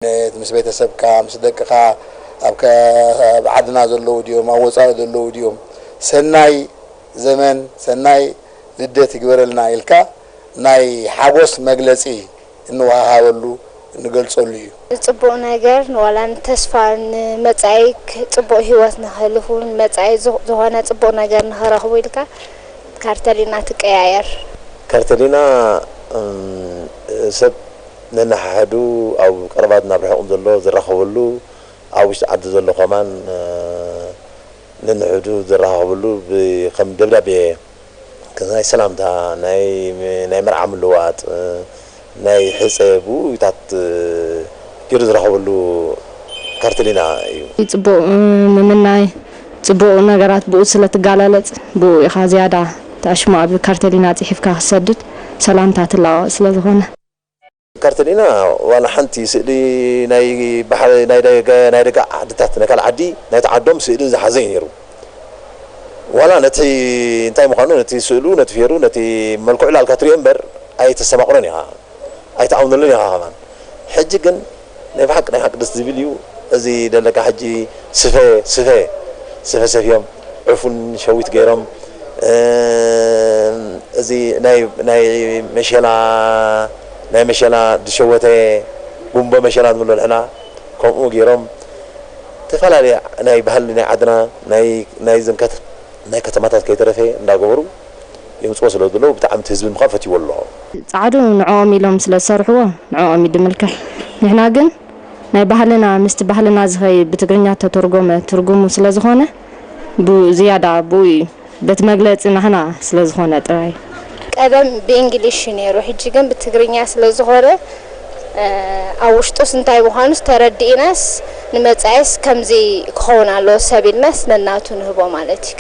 ምስ ቤተሰብካ፣ ምስ ደቅኻ፣ ኣብ ከ-፣ ኣብ ዓድና ዘለዉ ድዮም፣ ኣብ ወጻኢ ዘለዉ ድዮም፣ ሰናይ ዘመን፣ ሰናይ ልደት ይግበረልና ኢልካ ናይ ሓጎስ መግለጺ እንወሃሃበሉ፣ እንገልጸሉ እዩ። ንጽቡቕ ነገር፣ ንዋላ ንተስፋ፣ ንመጻኢ ክ-፣ ጽቡቕ ህይወት ንኽህልፉ፣ ንመጻኢ ዝ-፣ ዝኾነ ጽቡቕ ነገር ንኽረኽቡ ኢልካ ካርተሊና ትቀያየር። ካርተሊና፣ እም፣ ሰብ ነንሓሕዱ ኣብ ቀረባን ኣብ ርሑቕን ዘሎ ዝራኸበሉ፣ ኣብ ውሽጢ ዓዲ ዘሎ ከማን፣ እ፣ ነንሕዱ ዝራኸበሉ ብ-፣ ከም ደብዳቤ፣ ከም ናይ ሰላምታ፣ ናይ፣ ናይ መርዓ ምልዋጥ፣ እ፣ ናይ ሕጸ ብኡታት፣ እ፣ ገይሩ ዝራኸበሉ ካርተሊና እዩ። ጽቡቕ፣ እ፣ ምምናይ፣ ጽቡቕ ነገራት ብኡ ስለ ትጋላለጽ፣ ብኡ ኢኻ ዝያዳ ተኣሽሙ ኣብ ካርተሊና ጽሒፍካ ክትሰድድ ሰላምታ ትለዋወጥ ስለ ዝኾነ። ካርተሊና ዋላ ሓንቲ ስእሊ ናይ ባሕሪ፣ ናይ ደገ፣ ናይ ደገ ዓድታት፣ ናይ ካልእ ዓዲ፣ ናይቲ ዓዶም ስእሊ ዝሓዘ እዩ ነይሩ። ዋላ ነቲ እንታይ ምዃኑ፣ ነቲ ስእሉ፣ ነቲ ፌሩ፣ ነቲ መልክዑ ላልካ ትሪኦ እምበር ኣይተስተማቕሮን ኢኻ፣ ኣይትኣምነሉን ኢኻ ከማን። ሕጂ ግን ናይ ብሓቂ፣ ናይ ሓቂ ደስ ዝብል እዩ። እዚ ደለካ ሕጂ ስፈ፣ ስፈ፣ ስፈ ሰፍዮም፣ ዕፉን ሸዊት ገይሮም፣ እ፣ እዚ ናይ፣ ናይ መሸላ፣ ናይ መሸላ ዝሸወተ ጉምቦ መሸላ ንብሎ ንሕና፣ ከምኡ ገይሮም፣ ዝተፈላለየ ናይ ባህሊ ናይ ዓድና፣ ናይ፣ ናይ ዘን ከተ-፣ ናይ ከተማታት ከይተረፈ እንዳገበሩ የምጽዎ ስለ ዘለዉ፣ ብጣዕሚ እቲ ህዝቢ ምዃን ፈትይዎ ኣሎ። ጻዕዱ ንዕኦም ኢሎም ስለ ዝሰርሕዎ፣ ንዕኦም እዩ ድምልከዕ። ንሕና ግን ናይ ባህልና፣ ምስቲ ባህልና ዝኸይድ ብትግርኛ ተተርጎመ ትርጉሙ ስለ ዝኾነ፣ ብዝያዳ ብኡ እዩ። በቲ መግለጺ ናህና ስለ ዝኾነ ጥራይ። ቀደም ብእንግሊሽ እዩ ነይሩ፣ ሕጂ ግን ብትግርኛ ስለ ዝኾነ፣ እ፣ ኣብ ውሽጡስ እንታይ ምዃኑስ ተረዲእናስ፣ ንመጻኢስ ከምዚ ክኸውን ኣለዎ ሰብ ኢልናስ ነናቱ ንህቦ ማለት እዩ።